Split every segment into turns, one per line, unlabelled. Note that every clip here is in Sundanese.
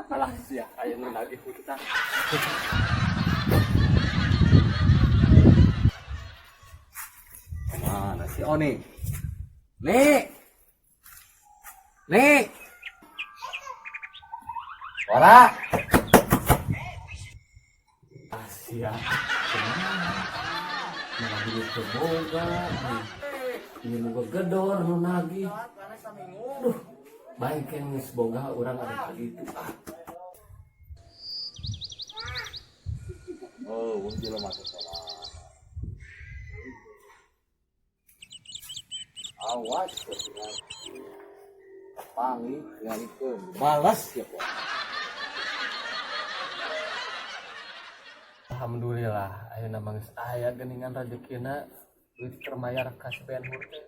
Alah sia, aya nu nagih hutang.
Mana si Oni? Nih. Nih. Ora.
Asia. Mana duit teu boga. Ieu nu gedor nu nagih. Duh, baik yang geus boga urang ada gitu. Ah.
Oh, wong jelema teh salah. Awas ketinggalan. Pangi ngalikeun. Balas ya, Pak.
Alhamdulillah, ayeuna mah geus aya geuningan rejekina, duit keur mayar ka si Ben Hur teh.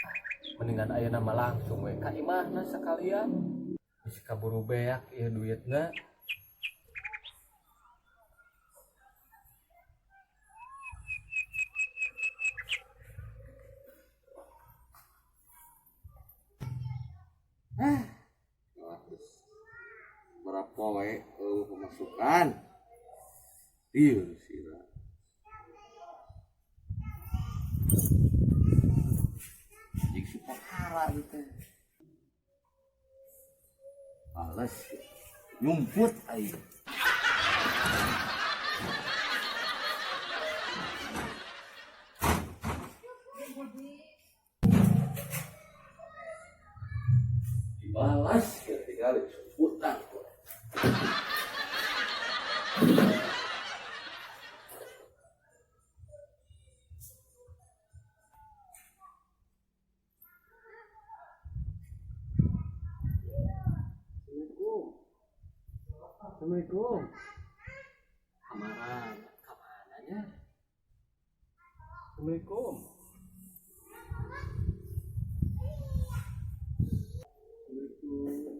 Ah, mendingan ayeuna mah langsung we ka imahna sakalian. Geus kaburu beak ieu duitna.
Ah, berapa we pemasukan? Iya, sila. Jik si perkara gitu. Males nyumput aing. Dibalas ya tinggal sumputan.
Assalamualaikum. Assalamualaikum. Kamaran, kamana nya? Assalamualaikum. Assalamualaikum.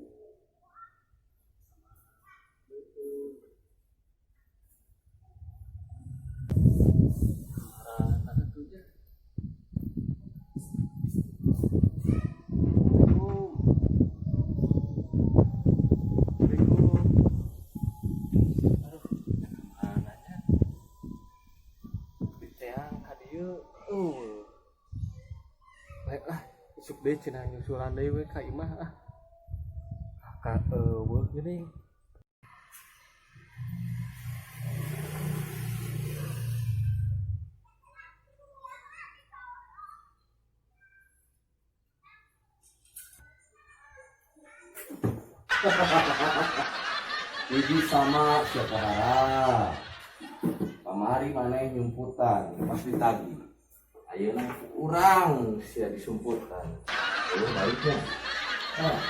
Kamaran atuh nya. Assalamualaikum. Assalamualaikum. Aduh, kamana nya? Diteang ka dieu. Baiklah, isuk deui cenah nyusulan deui we ka imah ah. Kakak euweuh geuning.
Hiji sama siapa hara. Kamari maneh nyumputan pas ditagih. Ayeuna urang sia disumputan. Oh, baiknya. Ah.